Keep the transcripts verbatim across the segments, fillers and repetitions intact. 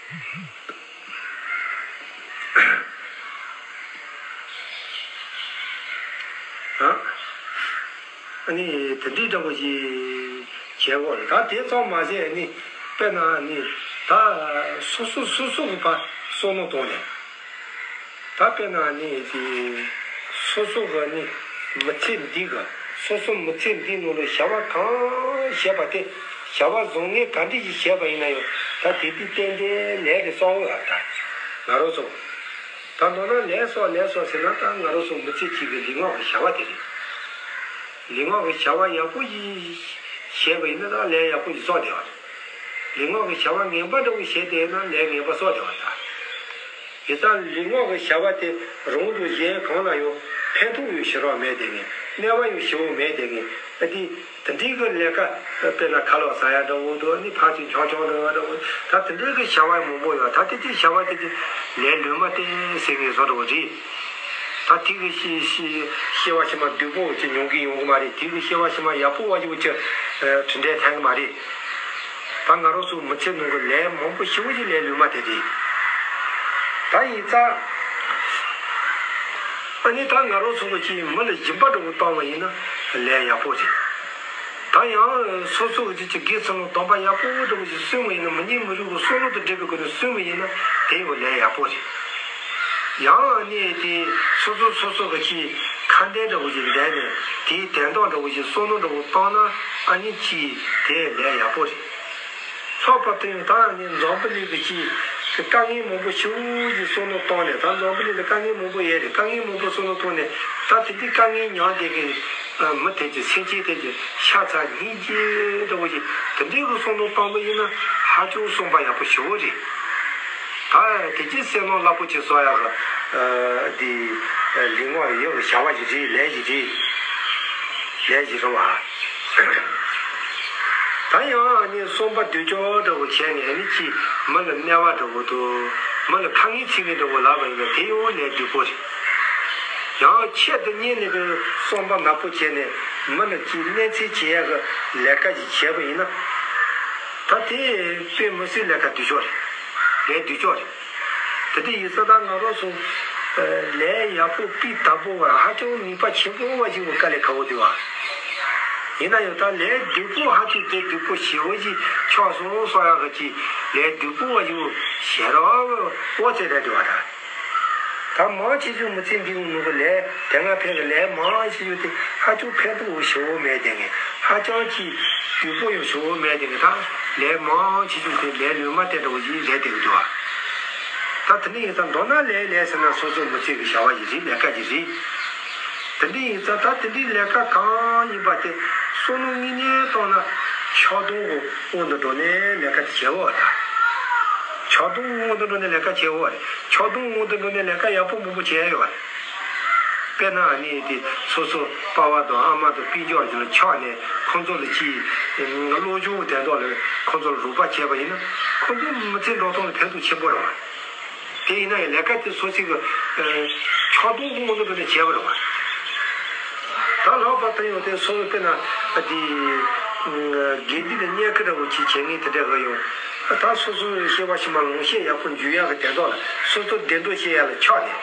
ཨ་ནི་དེ་འདྲའི་འདྲ་པོ་ཞིག་བྱེད་དགོས་རེད། ད་དེ་ཙམ་མ་ཟད་ནི་དཔེར་ན་ནི་ད་སོ་སོ་སོ་སོ་གི་ཕར་བསམ་བློ་བཏང་ནས། ད་དཔེར་ན་ནི་དེ་སོ་སོ་གི་ནི་མི་ཚེ་འདི་གི་སོ་སོ་མི་ཚེ་འདིའི་ནང་ལ་བྱ་བ་གང་བྱས་པ་དེ་བྱ་བ་བཟང་ངན་ག་འདྲ་ཞིག་བྱས་པ་ཡིན་ན་ཡང་ད་དེ་དུས་ཏན་ཏན་ལས་དེ་གསོག་འོས་པ། ད་ང་རང་ཚོ་ད་མདོར་ན་ལས་གསོག་ལས་གསོག་ཟེར་ན་ད་ང་རང་ཚོ་མི་ཚེ་གཅིག་གི་ལུས་ངག་གི་བྱ་བ་དེ་རེད། ལུས་ངག་གི་བྱ་བ་ཡག་པོ་ཞིག་བྱས་པ་ཡིན་ན་ད་ལས་ཡག་པོ་ཞིག་གསོག་བསྡད་པ་རེད། ལུས་ངག་གི་བྱ་བ་ངན་པ་འདྲ་བོ་བྱས་བསྡད་ན་ལས་ངན་པ་གསོག་བསྡད་པ་རེད། ད་ཡི་ཙང་ལུས་ངག་གི་བྱ་བ་དེ་རང་དང་གཞན་གང་ལ་ཡང་ཕན་ཐོགས་ཡང་ཞེ་དྲག་མེད་དེ་ངས་གནོད་པ་ཡང་ཞེ་པོ་མེད་དེ་ངས་ཨ་དེ་དེ་འདྲའི་གི་ལས་ཀ་དཔེར་ན་ཁ་ལག་ཟ་ཡ་འདྲ་བོ་དང་ནི་ཕར་ཚུར་འཁྱོག་འཁྱོག་འགྲོ་ཡ་འདྲ་བོ་ད་དེ་འདྲའི་གི་བྱ་བ་མང་པོ་ཡོད། ད་དེ་དེ་བྱ་བ་དེ་དེ་ལས་ལུས་མ་བསྟེན་ཟེར་ངས་བཟོ་འདྲ་བོ་རེད། ད་དེ་གི་སྐྱེ་སྐྱེ་སྐྱེ་བ་ཕྱི་མ་སྡུག་པོ་ཅིག་མྱོང་གི་ཡོང་གི་མ་རེད། དེ་གི་སྐྱེ་བ་ཕྱི་མ་ཡག་པོ་བ་ཞིག་ཅིག་དྲིན་དྲན་ཐེབས་གི་མ་རེད། ད་ང་རང་ཚོ་མི་ཚེ་ནང་གི་ལས་མང་པོ་ཞེ་པོ་ཅིག་ལས་ལུས་མ་བསྟེན་རེད། ད་ཡིན་ཙང་ཨ་ནི་ད་ང་རང་ཚོ་གི་ཅིག་མི་ལ་སྦྱིན་པ་འདྲ་བོ་བཏང་བ་ཡིན་ན་ལས་ཡག་པོ་རེད། ད་ཡང་སོ་སོ་གི་ཅིག་དགེ་ཚུལ་སློང་སྡོམ་པ་ཡག་པོ་འདྲ་བོ་ཞིག་སྲུང་བ་ཡིན་ན་མི་ཉན་མི་རུང་གི་བསམ་བློ་དང་འབྲེལ་བའི་སྒོ་ནས་སྲུང་བ་ཡིན་ན་དེ་ཡང་ལས་ཡག་པོ་རེད། ཡང་ཨ་ནི་དེ་སོ་སོ་སོ་སོ་གི་ཅིག་ཁ་འདོན་འདྲ་བོ་ཞིག་འདོན་ནས་དེའི་དོན་དག་འདྲ་བོ་ཞིག་བསམ་བློ་འདྲ་བོ་བཏང་ན་ཨ་ནི་ཅིག་དེ་ལས་ཡག་པོ་རེད། ལྷག་པར་དུ་ཡང་ད་ནི་འཛམ་བུ་གླིང་གི་ཅིག་དཀའ་ངལ་མང་པོ་ཞེ་པོ་ཞིག་བསམ་བློ་བཏང་ནས་ད་འཛམ་བུ་གླིང་ལ་དཀའ་ངལ་མང་པོ་ཡོད་རེད། དཀའ་ངལ་མང་པོ་བསམ་བློ་བཏང་ནས་ད་དེ་འདྲའི་དཀའ་ངལ་མྱངས་བསྡད་མཁན་མི་དེ་ཚོ་སེམས་ཅན་དེ་ཚོ་ཤ་ཚ་སྙིང་རྗེ་འདྲ་བོ་ཞིག་དེ་འདྲའི་གི་བསམ་བློ་བཏང་པ་ཡིན་ན་ཧ་ཅང་བསམ་པ་ཡག་པོ་ཞེ་པོ་རེད། ད་དེ་ཅི་སེམས་ནང་རླབས་པོ་ཆེ་གསོ་ཡག་གི་འདི་ལུས་ངག་ཡིད་ཀྱི་བྱ་བ་ཞིག་རེད། ལས་ཞིག་རེད། ལས་ཞིག་རེད་བ། ད་ཡང་ནི་བསམ་པ་སྡུག་ཅག་འདྲ་བོ་བྱས་ནས་ནི་ཅི་མི་ལ་གནོད་པ་འདྲ་བོ་དང་མི་ལ་ཁ་ངན་ཚིག་ངན་འདྲ་བོ་ལབ་པ་ཡིན་ན་དེ་ཡང་ལས་སྡུག་པོ་རེད། ཡང་ཆེད་དུ་གཉེར་ནས་པའི་བསམ་པ་ནག་པོ་བྱས་ནས་མི་ལ་ཅིག་གནོད་འཚེ་བྱེད་ཡག་གི་ལས་ཀ་ཞིག་བྱས་པ་ཡིན་ན། ད་དེ་དཔེ་མི་སྲིད་ལས་ཀ་སྡུག་ཅག་རེད། ལས་སྡུག་ཅག་རེད། དེ་དེ་ཡིན་ཙང་ད་ང་རང་ཚོ་ལས་ཡག་པོ་སྤུས་དག་པོ་བ་ཧ་ཅང་ནུས་པ་ཆེན་པོ་བ་ཞིག་དགོས་དཀའ་ལས་ཁག་པོ་འདུག་བ། ཡིན་ན་ཡང་ད་ལས་སྡུག་པོ་ཧ་ཅང་དེ་སྡུག་པོ་ཞེ་པོ་ཞིག་ཆགས་སོང་བསམ་ཡག་གི་ཅིག་ལས་སྡུག་པོ་བ་ཞིག་བྱེད་རོགས་འོ་ཙེ་རེད་འདུག་བ་ད། ད་མང་ཆེ་ཤོས་མི་ཚེ་འདིའི་ནང་གི་ལས་དེ་སྔ་ཕན་གི་ལས་མང་ཆེ་ཤོས་དེ་ཧ་ཅང་ཕན་ཐོགས་ཞེ་པོ་མེད་དེ་ངས་ཧ་ཅང་གི་སྡུག་པོ་ཡང་ཞེ་པོ་མེད་དེ་ངས་ད་ལས་མང་ཆེ་ཤོས་དེ་ལས་ལུས་མ་བསྟེན་འདྲ་བོ་ཞིག་རེད་བསྡད་ཀྱི་འདུག་བ། ད་དེ་འདྲ་ཡིན་ཙང་མདོར་ན་ལས་ལས་ཟེར་ན་སོ་སོ་མི་ཚེ་གི་བྱ་བ་ཞིག་རེད། ལས་ཀ་ཞིག་རེད། དེ་འདྲ་ཡིན་ཙང་ད་དེ་འདྲའི་ལས་ཀ་གང་ཡིན་པ་དེ་བསམ་བློ་དངོས་གནས་བཏང་ན་ཆགས་སྡང་གི་དབང་དུ་འགྲོ་ནས་ལས་ཀ་དེ་བྱེད་འོ་ད། ཆགས་སྡང་དབང་དུ་འགྲོ་ནས་ལས་ཀ་བྱེད་འོ་རེད། ཆགས་སྡང་དབང་དུ་འགྲོ་ནས་ལས་ཀ་ཡག་པོ་མང་པོ་བྱས་ཡོད་རེད། དཔེར་ན་ཨ་ནི་དེ་སོ་སོ་པ་ཕ་དང་ཨ་མ་དང་སྤུན་ཀྱག་ཅིག་ལ་ཆགས་ནས་ཁོང་ཚོ་ལ་ཅིག་བློ་སྦྱོང་དེ་དག་ལ་ཁོང་ཚོ་ལ་རོགས་པ་བྱས་པ་ཡིན་ན་ཁོང་ཚོ་མི་ཚེ་འགྲོ་སྟངས་ལ་ཕན་ཐོགས་ཆེན་པོ་རེད་བ། དེ་ཡིན་ན་ཡང་ལས་ཀ་དེ་སོ་སོའི་གི་ཆགས་སྡང་དབང་དུ་འགྲོ་ནས་བྱས་པ་རེད་བ། ད་ལྷག་པར་དུ་ཡང་དེ་སོ་སོ་དཔེར་ན་དེ་དགེ་སྡིག་ལ་བསྙེན་བཀུར་འདྲ་བོ་ཅིག་བྱེད་མཁན་དེ་འདྲ་གི་ཡོང་། ད་སོ་སོའི་སྐྱེ་བ་ཕྱི་མ་ལོངས་སྤྱོད་ཡག་པོ་འཇུག་ཡག་གི་དོན་དག་ལ་སོ་སོ་བདེ་འགྲོ་བྱེད་ཡག་ལ་ཆགས་ནས།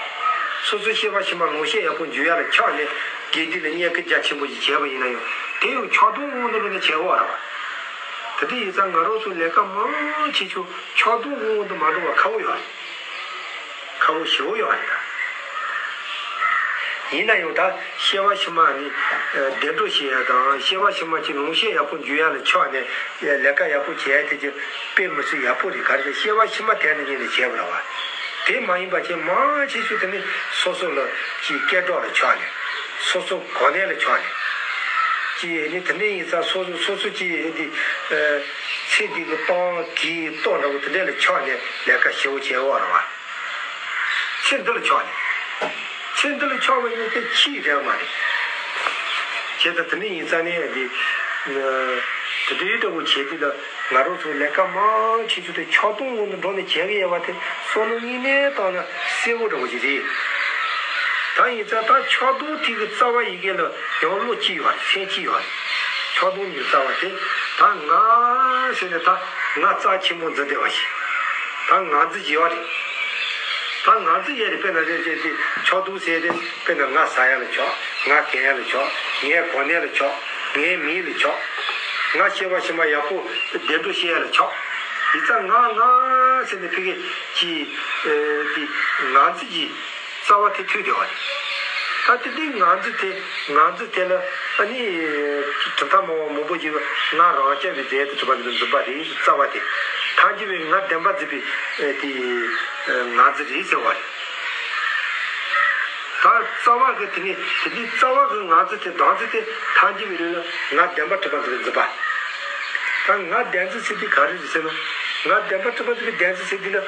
སོ་སོའི་སྐྱེ་བ་ཕྱི་མ་ལོངས་སྤྱོད་ཡག་པོ་འཇུག་ཡག་ལ་ཆགས་ནས་དགེ་སྡིག་ལ་བསྙེན་བཀུར་རྒྱ་ཆེན་པོ་ཞིག་བྱས་པ་ཡིན་ན་ཡང་དེ་ཡང་ཆགས་སྡང་དབང་དུ་འགྲོ་ནས་བྱས་པ་རེད་བ། དེ་འདྲ་ཡིན་ཙང་ང་རང་ཚོ་ལས་ཀ་མང་ཆེ་ཆུང་ཆགས་སྡང་དབང་དུ་མ་འགྲོ་བ་ཁག་པོ་ཡོད་རེད། ཁག་པོ་ཞེ་པོ་ཡོད་རེད་ད། ཡིན་ན་ཡང་ད་སྐྱེ་བ་ཕྱི་མ་ནི་བདེ་འགྲོ་བྱེད་ཡག་དང་སྐྱེ་བ་ཕྱི་མ་ཅིག་ལོངས་སྤྱོད་ཡག་པོ་འཇུག་ཡག་ལ་ཆགས་ནས་ལས་ཀ་ཡག་པོ་བྱེད་ཡག་དེ་ཅིག་དཔེ་མི་སྲིད་ཡག་པོ་རེད། ག་རེ་ཟེར་སྐྱེ་བ་ཕྱི་མ་དེ་ནི་ཉིད་ནས་བྱས་པ་རེད་བ། དེ་མ་ཡིན་པ་ཅིག་མང་ཆེ་ཤོས་དེ་ནི་སོ་སོ་ལ་ཅིག་སྐད་གྲགས་ལ་ཆགས་ནས་སོ་སོ་གོ་གནས་ལ་ཆགས་ནས་ཅིག་ནི་དེ་འདྲ་ཡིན་ཙང་སོ་སོ་སོ་སོ་ཅིག་འདི་ཚེ་འདི་གི་གཏམ་གྱི་ལྟོ་འདྲ་བོ་དེ་འདྲ་ལ་ཆགས་ནས་ལས་ཀ་ཞེ་པོ་བྱས་པ་རེད་བ། ཚེ་འདི་ལ་ཆགས་ནས། ཚེ་འདི་ལ་ཆགས་པ་ཡིན་ཏེ་ཅི་རེད་མ་རེད། བྱས་ཙང་དེ་འདྲ་ཡིན་ཙང་ནི་འདི། དེ་འདྲའི་འདྲ་བོ་བྱས་དུས་ལ་ང་རང་ཚོ་ལས་ཀ་མང་ཆེ་ཤོས་དེ་ཆགས་སྡང་དབང་དུ་འགྲོ་ནས་བྱས་ཀྱི་ཡོད་པ་དེ་བསམ་བློ་དངོས་གནས་བཏང་ན་གསལ་པོ་འདྲ་བོ་ཞིག་རེད། ད་ཡིན་ཙང་ད་ཆགས་སྡང་དེ་གི་རྩ་བ་ཡི་གེ་ལ་ཡང་བློ་གཅིག་ཡོད་རེད། སེམས་གཅིག་ཡོད་རེད། ཆགས་སྡང་གི་རྩ་བ་དེ་ད་ང་ཟེར་ནས་ད་ང་རྩ་ཆེན་པོ་འཛིན་བསྡད་པ་ཞིག་ད་ང་ཚོ་ཡོད་རེད། ད་ང་ཚོ་ཡོད་རེད། དཔེར་ན་དེ་དེ་དེ་ཕྱོགས་བསྡུས་ཟེར་ཏེ། དཔེར་ན་ང་ཟ་ཡ་ལ་ཆོག་ང་གྱོན་ཡ་ལ་ཆོག་ངའི་གོ་གནས་ལ་ཆོག་ངའི་མིང་ལ་ཆོག་ང་སྐྱེ་བ་ཕྱི་མ་ཡག་པོ་བདེ་འགྲོ་སྐྱེ་ཡ་ལ་ཆོག་ཡིན་ཙང་ང་ང་ཟེར་ནས་ཕ་གི་གི་ཨེ་དེ་ང་ཚོ་གི་རྩ་བ་དེ་ཐུག་བསྡད་པ་རེད། ད་དེ་དུས་ང་ཚོ་དེ་ང་ཚོ་དེ་ལ་ཨ་ནི་གྲུབ་མཐའ་སྨྲ་བ་མང་པོ་ཞིག་ང་རང་རྐྱ་བའི་རྫས་དུ་གྲུབ་པ་འདི་འཛིན་པ་རེད། རྩ་བ་དེ་ཐལ་འགྱུར་བའི་ང་བདེན་པ་འཛིན་པའི་ཨེ་དེ་ང་ཚོ་རེད་ཟེར་བ་རེད། ད་རྩ་བ་གི་དེ་ནི་དེ་དུས་རྩ་བ་གི་ང་ཚོ་དེ་བདག་འཛིན་དེ་ཐལ་འགྱུར་བའི་ལུགས་ལ་ང་བདེན་པ་གྲུབ་པ་འཛིན་པའི་འཛིན་པ། ད་ང་བདེན་འཛིན་ཟེར་དུས་ག་རེ་རེད་ཟེར་ན། ང་བདེན་པ་གྲུབ་པ་འཛིན་པའི་བདེན་འཛིན་ཟེར་དུས་ན།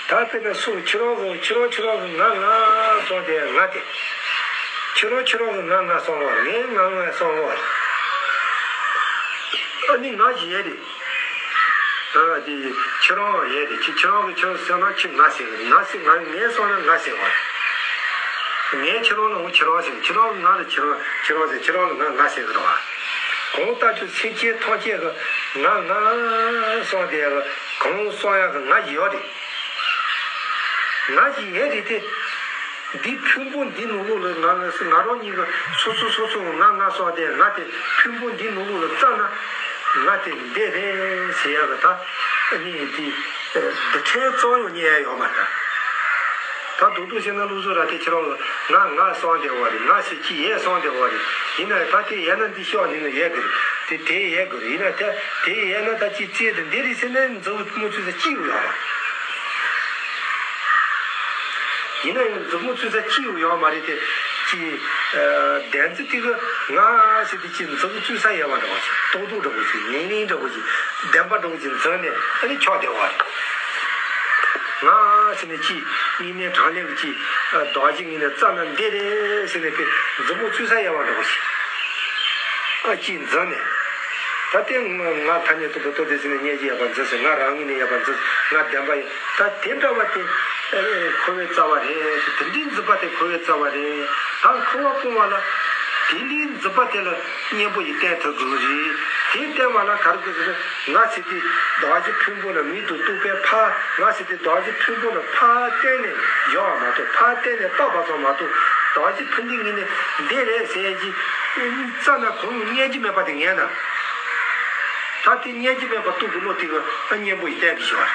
ད་དཔེར་ན་སུ་ཁྱེད་རང་གི་ཁྱེད་རང་ཁྱེད་རང་གི་ང་ང་གསུངས་དེ་ང་དེ། ཁྱེད་རང་ཁྱེད་རང་གི་ང་ང་གསུངས་པ་རེད། ངས་ང་ང་གསུངས་པ་རེད། ཨ་ནི་ང་ཞིག་ཡོད་རེད། ཨ་དེ་ཁྱེད་རང་ཡོད་རེད། ཁྱེད་ཁྱེད་རང་གི་ཁྱེད་རང་ཟེར་ན་ཁྱེད་ང་ཟེར་གི་རེད། ང་ཟེར་ང་ངས་གསུངས་ན་ང་ཟེར་བ་རེད། ངས་ཁྱེད་རང་ལ་འོ་ཁྱེད་རང་ཟེར། ཁྱེད་རང་གི་ང་ལ་ཁྱེད་རང་ཁྱེད་རང་ཟེར། ཁྱེད་རང་ལ་ང་ང་ཟེར་གི་རེད་བ། གང་ལྟར་དུ་སེམས་ཅན་ཐམས་ཅད་ཀྱི་ང་ང་གསུངས་དེ་གང་གསུང་ཡག་གི་ང་ཞིག་ཡོད་རེད། ང་ཞིག་ཡོད་རེད་དེ། འདི་ཕུང་པོ་འདི་ནང་ལོགས་ལ་ང་ང་ང་རང་ཉིད་ཀྱི་སོ་སོ་སོ་སོ་ང་ང་གསུངས་དེ་ང་དེ་ཕུང་པོ་འདི་ནང་ལོགས་ལ་བཙལ་ན་ང་དེ་འདི་རེད་ཟེར་ཡག་གི་ད་ནི་དེ་འདི་ཕྲན་ཙམ་ཡང་རྙེད་ཡག་ཡོད་མ་རེད། ད་རྡོག་རྡོག་བཤད་ན་ལུགས་སྲོལ་ར་དེ་ཁྱེད་རང་ལ་ང་ང་གསུངས་དེ་བ་རེད། ང་ཟེར་གྱི་ཡོད་གསུངས་དེ་བ་རེད། ཡིན་ན་ད་དེ་ཡོད་ན་འདི་ཤོག་ནི་ནི་ཡོད་གི་རེད། དེ་དེ་ཡོད་གི་རེད། ཡིན་ན་ད་དེ་ཡོད་ན་ད་ཅི་རྩལ་དུ་འདི་རེད་ཟེར་ན་མཛུབ་མོ་ཚུད་ས་ཅི་ཡོད་ཡོད་རེད། ཡིན་ན་ཡང་མཛུབ་མོ་ཚུད་ས་ཅི་ཡོད་ཡོད་མ་རེད་དེ། ཅི་བདེན་ཚིག་དེ་གི་ང་ཟེར་དེ་ཅི་མཛུབ་མོ་ཚུད་ས་ཡོད་པ་འདྲ་བ་ཅིག་ཏོག་ཏོག་འདྲ་བོ་ཅིག་ཉིང་ཉིང་འདྲ་བོ་ཅིག་བདེན་པ་འདྲ་བོ་ཅིག་འཛིན་ནས་ཨ་ནི་ཆོག་བསྡད་པ་རེད། ང་ཟེར་ནས་ཅི་དངོས་གནས་དྲང་གནས་ཀྱི་ཅི་བདག་གཞན་གཉིས་ནས་རྩ་ན་འདི་རེད་ཟེར་ནས་པའི་མཛུབ་མོ་ཚུད་ས་ཡོད་པ་འདྲ་བོ་ཞིག་ཨ་ཅི་འཛིན་ནས། ད་ལྟའི་ང་ང་ཐ་སྙད་དུ་བུ་ཏོ་དེ་ཟེར་ནས་སྙད་ཀྱི་ཡོད་པ་འཛིན་ཟེར། ང་རང་ངོས་ནས་ཡོད་པ་འཛིན་ཟེར། ང་བདེན་པ་ཡིན། ད་དེ་འདྲ་བ་དེ་འཁོར་བའི་རྩ་བ་རེད་ཟེར། དེ་འདྲའི་འཛིན་པ་དེ་འཁོར་བའི་རྩ་བ་རེད། ད་འཁོར་བ་སྤོང་བ་ལ་དེ་འདྲའི་འཛིན་པ་དེ་ལ་གཉེན་པོ་ཡིས་བསྟེན་ཐུབ་དགོས་རེད། དེ་བསྟེན་པ་ལ་ག་རེ་དགོས་ཟེར་ན། ང་ཟེར་དེ་བདག་གཞན་ཕུང་པོ་ལ་མིང་དུ་གཏུགས་པའི་ཕར། ང་ཟེར་དེ་བདག་གཞན་ཕུང་པོ་ལ་ཕར་བསྟན་ནས་བཞག་པ་མ་གཏོགས། ཕར་བསྟན་ནས་བཏགས་པ་ཙམ་མ་གཏོགས། བདག་གཞན་ཕུང་འདི་ངེས་ནས་འདི་རེད་ཟེར་གྱི་རྩ་ན་གང་ཡང་རྙེད་ཀྱི་མེད་པ་དེ་ངེས་ན། ད་དེ་རྙེད་ཀྱི་མེད་པ་རྟོགས་པའི་བློ་དེ་ག་གཉེན་པོ་ཡིས་བསྟན་གྱི་ཞོར།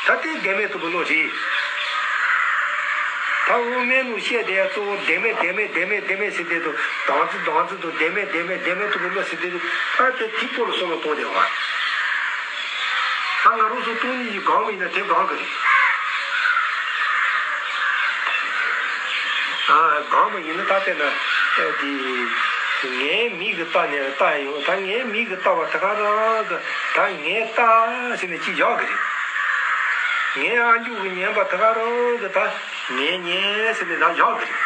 ད་དེ་བདེན་མེད་རྟོགས་པའི་བློ་རེད། ད་དབུ་མའི་ནང་བཤད་དེ་གཙོ་བོ་བདེན་མེད་བདེན་མེད་བདེན་མེད་བདེན་མེད་ཟེར་དེ་དང་། བདག་འཛིན་བདག་འཛིན་དང་། བདེན་མེད་བདེན་མེད་བདེན་མེད་རྟོགས་པའི་བློ་ཟེར་དེ་དང་། ད་དེ་དེ་སྐོར་ལ་བསམ་བློ་གཏོང་བསྡད་པ། ད་ང་རང་ཚོ་སྟོང་ཉིད་ཀྱི་སྒོམ་པ་ཡིན་ན་དེ་སྒོམ་གི་རེད། ཨ་སྒོམ་པ་ཡིན་ན་ད་དཔེར་ན་ཨ་དེ་ངའི་མིག་གིས་བལྟས་ནས་བལྟས་ཡོང་། ད་ངའི་མིག་གིས་བལྟས་པ་དེ་ག་རང་གི་ད་ངས་བལྟས་ཟེར་ནས་ཅིག་བཞག་གི་རེད། ངའི་ཨ་མཆོག་གིས་ཉན་པ་དེ་ག་རང་གི་ད་ངས་ཉན་ཟེར་ནས་ད་བཞག་གི་རེད།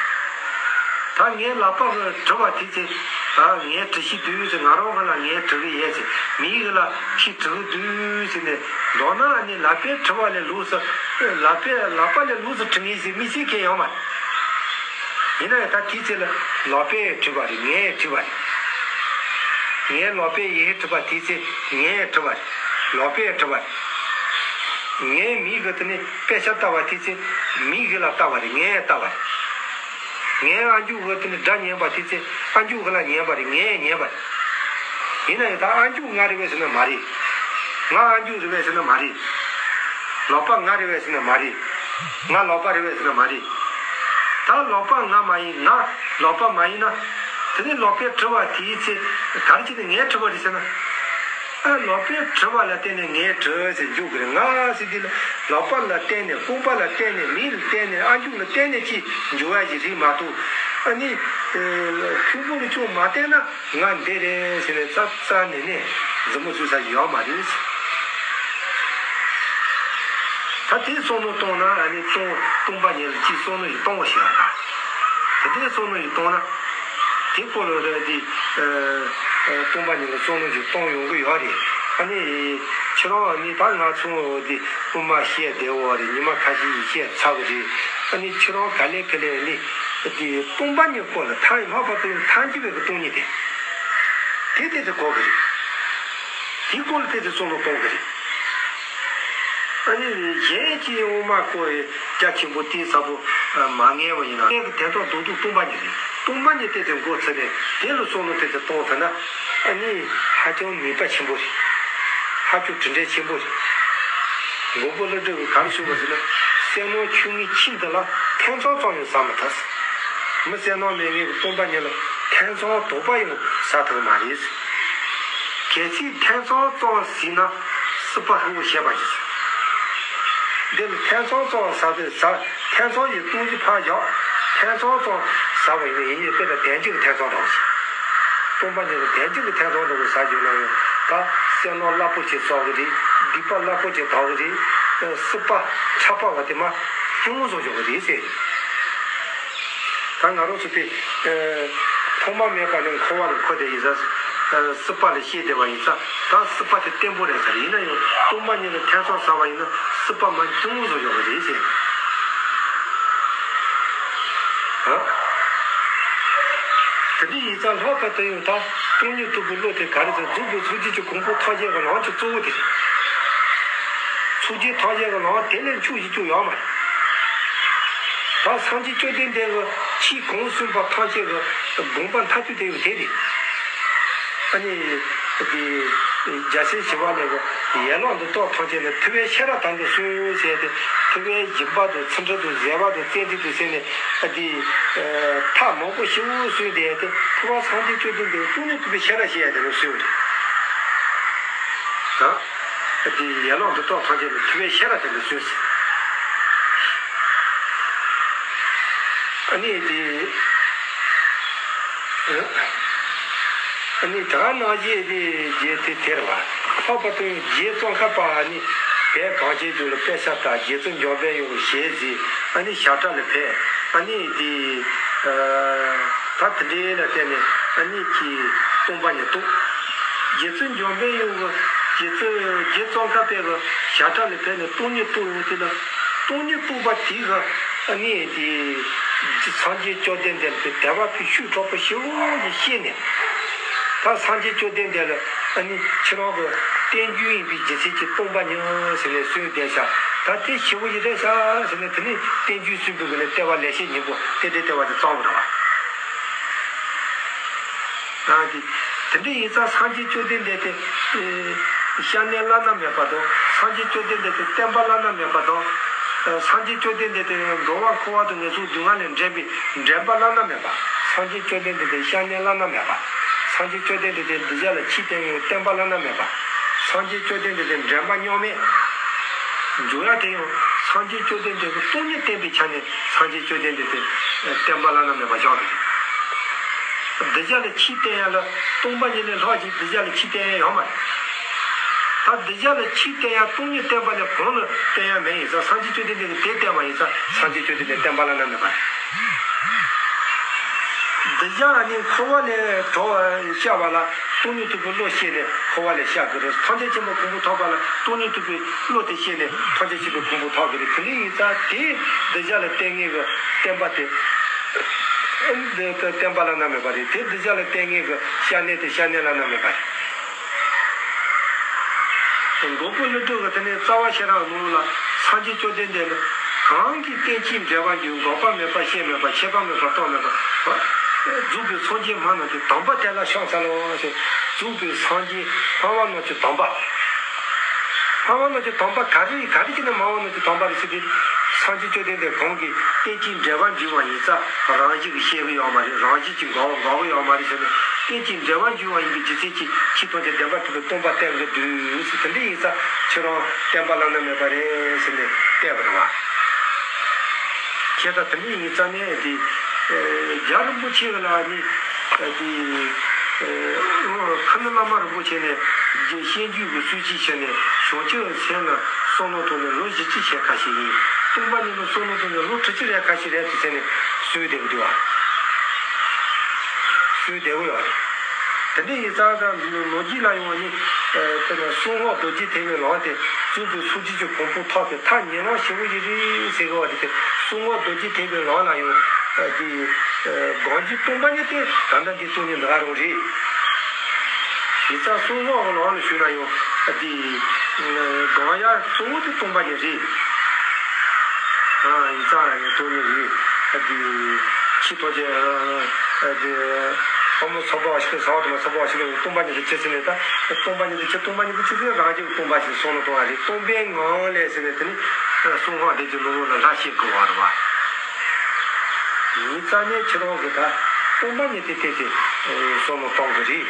ད་ངའི་ལག་པ་གིས་བྲུས་པ་དེ་ཚེ། ཨ་ངས་བྲུས་ཤི་དུས་ཟེར། ང་རང་གི་ལ་ངས་བྲུས་གི་ཡོད་ཟེར། མིག་གི་ལ་ཁྱེད་བྲུས་གི་འདུག་ཟེར་ནས། མདོར་ན་ཨ་ནི་ལག་པས་བྲུས་པ་ལས་ལོགས་སུ། ལག་པས་ལག་པ་ལས་ལོགས་སུ་བྲུས་ངེས་ཟེར་དམིགས་བསལ་གང་ཡང་ཡོད་མ་རེད། ཡིན་ན་ཡང་ད་དེ་ཚེ་ལ་ལག་པས་བྲུས་པ་རེད། ངས་བྲུས་པ་རེད། ངའི་ལག་པས་ཡིད་བྲུས་པ་དེ་ཚེ་ངས་བྲུས་པ་རེད། ལག་པས་བྲུས་པ་རེད། ངའི་མིག་གིས་དེ་ནས་དཔེ་ཆ་ལྟ་བ་དེ་ཚེ་མིག་གི་ལ་ལྟ་བ་རེད། ངས་ལྟ་བ་རེད། ངའི་ཨ་མཆོག་གིས་དེ་ནས་སྒྲ་ཉན་པ་དེ་ཚེ་ཨ་མཆོག་གི་ལ་ཉན་པ་རེད། ངས་ཉན་པ་རེད། ཡིན་ན་ཡང་ད་ཨ་མཆོག་ང་རེད་པས་ཟེར་ན་མ་རེད། ང་ཨ་མཆོག་རེད་པས་ཟེར་ན་མ་རེད། ལག་པ་ང་རེད་པས་ཟེར་ན་མ་རེད། ང་ལག་པ་རེད་པས་ཟེར་ན་མ་རེད། ད་ལག་པ་ང་མ་ཡིན། ང་ལག་པ་མ་ཡིན་ན། དེ་ནས་ལག་པས་བྲུས་པ་དེའི་ཚེ་ག་རེ་བྱས་ནས་ངས་བྲུས་པ་རེད་ཟེར་ན། ཨ་ལག་པས་བྲུས་པ་ལ་བརྟེན་ནས་ངས་བྲུས་ཟེར་འཇོག་གི་རེད། ང་ཟེར་དུས་ལ་ལག་པ་ལ་བརྟེན་ནས། རྐང་པ་ལ་བརྟེན་ནས། མིག་ལ་བརྟེན་ནས། ཨ་མཆོག་ལ་བརྟེན་ནས་ཅིག་འཇོག་ཡ་ཞིག་རེད་མ་གཏོགས། ཨ་ནི་ཨ་ཕུང་པོ་ལ་ཅུང་མ་བརྟེན་ན་ང་འདི་རེད་ཟེར་ནས་རྩ་རྩ་ནས་ནས་མཛུབ་མོ་ཚུད་ས་ཡོད་མ་རེད། ད་དེ་བསམ་བློ་གཏོང་ན། ཨ་ནི་སྟོང་སྟོང་པ་ཉིད་ལ་ཅིག་བསམ་བློ་ཞིག་གཏོང་བ་ཞིག་ཡོད་ད། དེ་འདྲའི་བསམ་བློ་ཞིག་གཏོང་ན། དེ་སྐོར་ལ་རེད་དེ། ཨ་ཨ་སྟོང་པ་ཉིད་ལ་བསམ་བློ་ཞིག་གཏོང་ཡོང་གི་ཡོད་རེད། ཨ་ནི་ཁྱེད་རང་ཨ་ནི་ད་ང་ཚོ་དེ་དབུ་མ་བཤད་བསྡད་ཡོད་རེད། ཉི་མ་ཁ་ཤས་ཤིག་བཤད་ཚར་བ་རེད། ཨ་ནི་ཁྱེད་རང་ག་ལེ་ག་ལེ་ནི་དེ་སྟོང་པ་ཉིད་སྐོར་ལ་ཐག་ཡིན་ལྷག་པར་དུ་ཡང་ཐལ་འགྱུར་བའི་གི་སྟོང་ཉིད་དེ། དེ་དེ་དེ་གོ་གི་རེད། དེ་སྐོར་ལ་དེ་དེ་བསམ་བློ་གཏོང་གི་རེད། ཨ་ནི་གཞན་གྱིས་འོ་མ་བསྐོལ་བའི་རྒྱ་ཆེན་པོ་དེའི་ས་བོ་མ་ངལ་བ་ཡིན་ན། གནས་ཀྱི་དན་ཚོགས་རྡོ་རྡོ་སྟོང་པ་ཉིད་རེད། སྟོང་པ་ཉིད་དེ་དེ་མགོ་ཚོས་ནས་དེ་ལ་བསམ་བློ་དེ་དེ་གཏོང་ཐུབ་ན། ཨ་ནི་ཧ་ཅང་ནུས་པ་ཆེན་པོ་རེད། ཧ་ཅང་གྲུབ་འབྲས་ཆེན་པོ་རེད། མགོན་པོ་ཀླུ་སྒྲུབ་ཀྱིས་ག་རེ་གསུངས་པ་ཟེར་ན། བསོད་ནམས་ཆུང་ངུའི་ཁྱིམ་འདི་ལ་ཐེ་ཚོམ་ཙམ་ཡང་ཟ་མི་ཐུབ། མི་བསོད་ནམས་མེད་མཁན་གྱི་སྟོང་པ་ཉིད་ལ་ཐེ་ཚོམ་དོགས་པ་ཡང་ཟ་ཐུབ་མ་རེད། གལ་སྲིད་ཐེ་ཚོམ་ཙམ་ཟིན་ན་སྲིད་པ་ཧྲིལ་བོ་ཤེས་པ་ཡིན། འདི་ལ་ཐེ་ཚོམ་ཙམ་ཟ་དུས་ཟ། ཐེ་ཚོམ་གྱི་སྟོང་གཞི་ཕར་བཞག། ཐེ་ཚོམ་ཙམ་ཟ་བ་ཡིན་ན་ཡིན་གྱི་དཔེ་དང་དོན་གཅིག་གི་ཐེ་ཚོམ་འདྲ་བོ་ཞིག་སྟོང་པ་ཉིད་ལ་དོན་གཅིག་གི་ཐེ་ཚོམ་འདྲ་བོ་ཟ་རྒྱུ་ན་ཡང་། ད་བསོད་ནམས་རླབས་པོ་ཆེ་བསགས་ཀྱི་རེད། སྡིག་པ་རླབས་པོ་ཆེ་དག་གི་རེད། སྲིད་པ་ཕྲ་བ་བ་དེ་མར་ཉུང་ངུ་བཟོ་ཆོག་གི་རེད་ཟེར། ད་ང་རང་ཚོ་དེ་ཐོག་མ་མེད་པ་ནས་འཁོར་བ་ལ་འཁོར་བསྡད་ཡིན་ཙང་། སྲིད་པ་ལ་སྐྱེས་བསྡད་པ་ཡིན་ཙང་། ད་སྲིད་པ་དེ་བརྟན་པོ་རེད་ཟེར། ཡིན་ན་ཡང་སྟོང་པ་ཉིད་ལ་ཐེ་ཚོམ་ཟ་བ་ཡིན་ན་སྲིད་པ་མར་ཉུང་ངུ་བཟོ་ཡོང་གི་རེད་ཟེར། ཨ། དེ་འདྲ་ཡིན་ཙང་ལྷག་པར་དུ་ཡང་ད་སྟོང་ཉིད་རྟོགས་པའི་བློ་དེ་ག་རེ་ཟེར། རྫོགས་པའི་སངས་རྒྱས་ཀྱི་གོ་འཕང་ཐམས་ཅད་ཀྱི་ལམ་གྱི་གཙོ་བོ་དེ་རེད། སངས་རྒྱས་ཐམས་ཅད་ཀྱི་ལམ་དེ་ལས་འཕྱོག་བཞིན་དུ་ཡོད་མ་རེད། ད་སངས་རྒྱས་བཅོམ་ལྡན་འདས་ཀྱི་ཆོས་གོང་གསུངས་པ་ཐམས་ཅད་ཀྱི་དགོངས་པ་མཐར་ཐུག་དེ་ཡང་དེ་རེད། ཨ་ནི། དེ། རྒྱལ་སྲས་ཞི་བ་ལྷས་ཀྱི་ཡན་ལག་འདི་དག་ཐམས་ཅད་ནི་ཐུབ་པས་ཤེས་རབ་དམ་དུ་གསུངས་ཟེར་ཏེ། ཐུབ་པས་སྦྱིན་པ་དང་ཚིག་འབྲུ་དང་བཟོད་པ་དང་བརྩོན་འགྲུས་དང་ཟེར་ནས། ཨ། དེ། ཐབས་མང་པོ་ཞེ་པོ་གསུངས་ཏེ། དེ་ཐུབ་པ་སངས་རྒྱས་བཅོམ་ལྡན་འདས་སྟོང་ཉིད་རྟོགས་པའི་ཤེས་རབ་ཞེས་ཡང་དེ་ལ་གསུངས་ཏེ། ད། དེ་ཡན་ལག་འདི་དག་ཐམས་ཅད་ནི་ཐུབ་པས་ཤེས་རབ་དམ་དུ་གསུངས་ཟེར། ཨ་ནི་དེ། ཨ་ནི་ད་ག་ནང་བཞིན་དེ་རྗེ་དེ་དེར་བ། ལྷག་པར་དུ་རྗེ་ཙོང་ཁ་པ་ནི་བོད་གངས་ཅན་ལྗོངས་ལ་དཔེ་ཆ་ལྟ། རྗེ་བཙུན་འཇམ་དཔལ་དབྱངས་ཞལ་གཟིགས། ཨ་ནི་བྱ་བྲག་ལ་ཕེབས། ཨ་ནི་དེ། ད་དེ་འདྲའི་ལ་བརྟེན་ནས་ཨ་ནི་ཀྱི་སྟོང་པ་ཉིད་རྟོགས། རྗེ་བཙུན་འཇམ་དཔལ་དབྱངས་ཀྱིས་རྗེ་བཙུན་རྗེ་ཙོང་ཁ་པས་ཀྱི་བྱ་བྲག་ལ་ཕེབས་ནས་སྟོང་ཉིད་རྟོགས་ཡོང་དུས་ལ། སྟོང་ཉིད་རྟོགས་པ་དེ་གི་ཨ་ནི་དེ་སངས་རྒྱས་བཅོམ་ལྡན་འདས་ལ་དད་པ་ཕུལ། ཤུགས་དྲག་པོ་ཞེ་པོ་ཞིག་སྐྱེས་ནས། ད་སངས་རྒྱས་བཅོམ་ལྡན་འདས་ལ་ཨ་ནི་ཁྱེད་རང་གི་རྟེན་འབྱུང་ཡིན་པའི་རྒྱུ་མཚན་གྱིས་སྟོང་པ་ཉིད་ཟེར་ནས་གསུངས་བསྡད་ཤག་ད་དེ་ཞེ་པོ་ཞིག་རེད་ཤག་ཟེར་ནས། དེ་ནས་རྟེན་འབྱུང་གསུམ་པོའི་སྒོ་ནས་ལྟེ་བ་ལེགས་བཤད་སྙིང་པོ་དེ་འདྲའི་ལྟེ་བ་དེ་བརྩམས་པ་རེད་བ། ཨ་དེ། དེ་འདྲ་ཡིན་ཙང་སངས་རྒྱས་བཅོམ་ལྡན་འདས་དེ། ཨེ། སྐྱབས་གནས་བླ་ན་མེད་པ་དང་། སངས་རྒྱས་བཅོམ་ལྡན་འདས་དེ་བསྟན་པ་བླ་ན་མེད་པ་དང་། ཨ། སངས་རྒྱས་བཅོམ་ལྡན་འདས་དེ་འགྲོ་བ་འཁོར་བ་དང་ངན་སོང་སྡུག་བསྔལ་ལས་འདྲེན་པའི་འདྲེན་པ་བླ་ན་མེད་པ། སངས་རྒྱས་བཅོམ་ལྡན་འདས་དེ་སྐྱབས་གནས་བླ་ན་མེད་པ། སངས་རྒྱས་བཅོམ་ལྡན་འདས་དེ་གདུལ་བྱ་ལ་ཆོས་སྟོན་མཁན་བསྟན་པ་བླ་ན་མེད་པ། སངས་རྒྱས་བཅོམ་ལྡན་འདས་དེ་འདྲེན་པ་མཉམ་མེད། འཇུག་ཡ་དེ་ཡང་སངས་རྒྱས་བཅོམ་ལྡན་འདས་ཀྱི་སྟོང་ཉིད་བསྟན་པའི་ཆ་ནས་སངས་རྒྱས་བཅོམ་ལྡན་འདས་དེ་བསྟན་པ་བླ་ན་མེད་པ་བཞག་འདུག་གདུལ་བྱ་ལ་ཆོས་བསྟན་ཡ་ལ་སྟོང་པ་ཉིད་ལས་ལྷག་ཅིག་གདུལ་བྱ་ལ་ཆོས་བསྟན་ཡ་ཡོད་མ་རེད། ད་གདུལ་བྱ་ལ་ཆོས་བསྟན་ཡ་སྟོང་ཉིད་བསྟན་པ་ལས་གོང་ལ་བསྟན་ཡ་མེད་ཡིན་ཙང་། སངས་རྒྱས་བཅོམ་ལྡན་འདས་ཀྱིས་དེ་བསྟན་པ་ཡིན་ཙང་། སངས་རྒྱས་བཅོམ་ལྡན་འདས་བསྟན་པ་བླ་ན་མེད་པ་རེད། གདུལ་བྱ་ནི་འཁོར་བ་ལས་གྲོལ་བར་ཤར་བ་ལ་སྟོང་ཉིད་རྟོགས་པའི་བློ་སྐྱེས་ནས་འཁོར་བ་ལས་ཤར་དགོས་རེད། ཐམས་ཅད་མཁྱེན་པའི་གོ་འཕང་ཐོབ་པ་ལ་སྟོང་ཉིད་རྟོགས་པའི་བློ་དེ་སྐྱེས་ནས་ཐམས་ཅད་མཁྱེན་པའི་གོ་འཕང་ཐོབ་དགོས་རེད། དེ་འདྲ་ཡིན་ཙང་དེ་གདུལ་བྱ་ལ་བསྟན་མཁན་གྱི་བསྟན་པ་དེ། འདི་ལྟར་བསྟན་པ་བླ་ན་མེད་པ་རེད། དེ་གདུལ་བྱ་ལ་བསྟན་མཁན་གྱི་སྐྱབས་གནས་དེ་སྐྱབས་གནས་བླ་ན་མེད་པ་རེད། མགོན་པོ་ཀླུ་སྒྲུབ་ཀྱིས་དེ་ནས་རྩ་བ་ཤེས་རབ་ནང་ལ་སངས་རྒྱས་བཅོམ་ལྡན་འདས་ནི་གང་གིས་རྟེན་ཅིང་འབྲེལ་བར་འབྱུང་། འགོག་པ་མེད་པ་སྐྱེ་མེད་པ། ཆད་པ་མེད་པ་རྟོག་མེད་པ། རྫོགས་པའི་སངས་རྒྱས་སྨྲ་རྣམས་ཀྱི་དམ་པ་དེ་ལ་ཕྱག་འཚལ་ལོ་ཞེས། རྫོགས་པའི་སངས་རྒྱས་སྨྲ་བ་རྣམས་ཀྱི་དམ་པ། སྨྲ་བ་རྣམས་ཀྱི་དམ་པ་ག་རེ་ག་རེ་བྱས་ནས་སྨྲ་བ་རྣམས་ཀྱི་དམ་པ་རེད་ཟེར་ཏེ། སངས་རྒྱས་བཅོམ་ལྡན་འདས་གང་གིས་རྟེན་ཅིང་འབྲེལ་བར་འབྱུང་བ་ཡིན་ཙང་རང་བཞིན་གྱིས་སྐྱེ་གི་ཡོད་མ་རེད། རང་བཞིན་གྱིས་འགོག་འགོག་གི་ཡོད་མ་རེད་ཟེར་ནས། རྟེན་ཅིང་འབྲེལ་བར་འབྱུང་བ་ཡིན་པའི་རྒྱུ་མཚན་གྱིས་ཆོས་ཐམས་ཅད་བདེན་པར་གྲུབ་པའི་སྟོང་པ་བསྟན་གྱི་འདུག་ཟེར། དེ་འདྲ་ཡིན་ཙང་ཁྱེད་རང་བསྟན་པ་བླ་ན་མེད་པ་རེད་ཟེར་ནས་བསྟན་པ་རེད་བ། ཁྱེད་ད་དེ་འདྲ་ཡིན་ཙང་ནས་དེ། ཨེ། རྒྱལ་རིན་པོ་ཆེ་ལ་ནི། ཨེ། དེ། ཨེ། ཁ་ནི་བླ་མ་རིན་པོ་ཆེ་ནས་རྗེ་སྤྱན་རྒྱུད་ཀྱི་སྲོལ་ཕྱིན་བྱས་ནས་བྱང་ཆུབ་སེམས་ལ་བསམ་བློ་ཐོངས་ནས་ལོ་བཞི་བཅུ་ཞེ་ཁ་ཤས་ཡིན། སྟོང་པ་ཉིད་ལ་བསམ་བློ་ཐོངས་ནས་ལོ་དྲུག་ཅུ་རེ་ཁ་ཤས་རེད་ཟེར་ནས་གསུངས་བསྡད་ཀྱི་འདུག་བ། གསུངས་བསྡད་ཀྱི་ཡོད་རེད། དེ་འདྲ་ཡིན་ཙང་ད་ལོ་རྒྱུས་ལ་ཡོང་བ་ནི། ཨ། དཔེར་ན་གསང་སྔགས་རྡོ་རྗེ་ཐེག་པའི་ལམ་དེ་རྫོགས་པའི་སངས་རྒྱས་ཀྱི་གོ་འཕང་ཐོབ་པའི་ཐབས་ཉེ་ལམ་ཞེ་པོ་ཞིག་རེད་ཟེར་གྱི་ཡོད་རེད་དེ། གསང་སྔགས་རྡོ་རྗེ་ཐེག་པའི་ལམ་ལ་ཡང་། ཨ། དེ། ཨ། གང་ཞིག་སྟོང་པ་ཉིད་དེ་ད་ལྟ་འདི་སྟོང་ཉིད་འདི་ག་རང་རེད། ཡིན་ཙང་གསང་སྔགས་ཀྱི་ལམ་ལ་ཞུགས་ན་ཡང་། ཨ། དེ། ཨ། གང་ ཡ་གཙོ་བོ་དེ་སྟོང་པ་ཉིད་རེད། ཨ་ཡིག་ཚང་ཡང་སྟོང་ཉིད་རེད། ཨ་དེ་ཁྱི་ཐོག་ཅན་ཨ་དེ་ཕོ་མོ་ཚོགས་པ་ཞིག་ཚོགས་དང་ཚོགས་པ་ཞིག་སྟོང་པ་ཉིད་དུ་ཅི་ཟེར་ནས་ད་སྟོང་པ་ཉིད་དུ་ཅི་སྟོང་པ་ཉིད་དུ་ཅི་ཟེར་རང་རྒྱུད་སྟོང་པ་ཞིག་བསམ་བློ་གཏོང་བ་རེད། སྟོང་པའི་ངང་ལས་ཟེར་བས་དེ་ནི་གསང་སྔགས་བཟླས་ཀྱི་ལུང་ལུགས་ལ་ལྷ་བཤད་དགོས་པ་རེད་བ། ཡིན་ཙང་ནས་ཁྱེད་རང་གིས་ད་སྟོང་པ་ཉིད་དེ་བལྟས་ཏེ་བསམ་བློ་གཏོང་དགོས་རེད།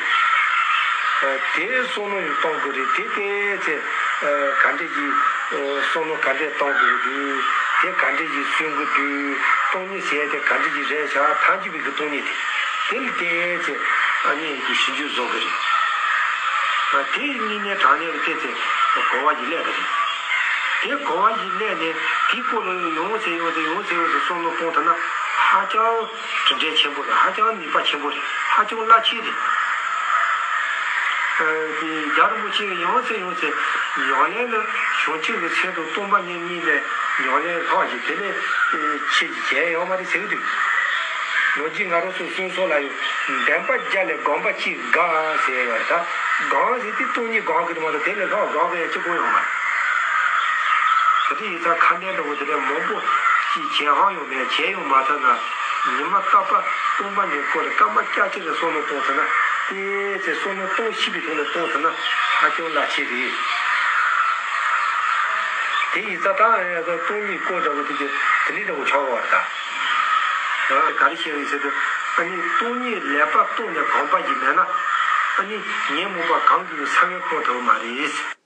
དེ་བསམ་བློ་ཡང་གཏོང་དགོས་རེད། དེ་བལྟས་ཚེ་ག་འདྲ་ཞིག་བསམ་བློ་ག་འདྲ་གཏོང་དགོས་འདུག་དེ་ག་འདྲ་ཞིག་བསམ་དགོས་འདུག་སྟོང་ཉིད་ཟེར་དེ་ག་འདྲ་ཞིག་རེད་བཞག་ཐམས་ཅད་པའི་གི་སྟོང་ཉིད་དེ་དེ་ལ་བལྟས་ཚེ་ཨ་ནི་ཡིན་གྱི་ཞིབ་འཇུག་བཟོ་དགོས་རེད། དེ་དངོས་གནས་དྲང་གནས་ཀྱི་བལྟས་ཚེ་གོ་བ་ཞིག་སླེབས་དགོས་རེད། དེ་གོ་བ་ཞིག་སླེབས་ནས་དེའི་སྐོར་ལ་ཡང་ཡོང་ཟེར་ཡོང་ཟེར་ཡོང་ཟེར་ཡོང་ཟེར་བསམ་བློ་གཏོང་ཐུབ་ན་ཧ་ཅང་གྲུབ་འབྲས་ཆེན་པོ་རེད། ཧ་ཅང་ནུས་པ་ཆེན་པོ་རེད། ཧ་ཅང་རླབས་ཆེན་རེད། ཨ་དེ་རྒྱལ་བ་རིན་པོ་ཆེ་ཡང་ཟེར་ཡང་ཟེར་ཡང་ལན་ལ་བྱང་ཆུབ་ཀྱི་སེམས་དང་སྟོང་པ་ཉིད་གཉིས་ལས་ཡང་ལན་ལྷག་ཞིག་དེ་ལས་ཆེ་ཞིག་གང་ཡང་མ་རེད་ཟེར་གི་འདུག་ལོ་རྒྱུས་ང་རང་ཚོ་གསུང་སོགས་ལ་ཡང་བདེན་པ་བརྒྱ་ལས་སྒོམ་པ་གཅིག་དགའ་ཟེར་ཡོད་རེད། ད་སྒོམ་ཟེར་དེ་སྟོང་ཉིད་སྒོམ་གི་འདུག་མ་གཏོགས་དེ་ལས་ལྷག་སྒོམ་གི་ཡང་གཅིག་པོ་ཡོད་མ་རེད། གལ་ཏེ་ཡིག་ཚང་ཁ་འདོན་འདྲ་བོ་དེ་འདྲ་མང་པོ་ཅིག་བྱེད་དབང་ཡོད་མེད་བྱེད་ཡོང་མ་ཐུབ་ན་ཉི་མ་རྟག་པར་སྟོང་པ་ཉིད་སྐོར་ལ་སྐར་མ་སྐྱ་གཅིག་ལ་བསམ་བློ་གཏོང་ཐུབ་ན་དེ་ཚེ་བསམ་བློ་གཏོང་ཤེས་པའི་ཐོག་ནས་གཏོང་ཐུབ་ན་ཧ་ཅང་རླབས་ཆེ་རེད། དེ་ཡིག་ཚང་ད་ཡ་ད་སྟོང་ཉིད་སྐོར་འདྲ་བོ་དེ་གི་དེ་འདྲ་འདྲ་བོ་ཆགས་ཡོད་རེད་ད། ཨ་ག་རེ་བཤད་ཡོད་ཟེར་དུས་ཨ་ནི་སྟོང་ཉིད་ལེགས་པར་རྟོགས་ནས་གོམས་པ་ཞིག་མེད་ན་ཨ་ནི་ཉོན་མོངས་པ་གང་གིས་ཡང་ས་བོན་སྤོང་ཐུབ་མ་རེད།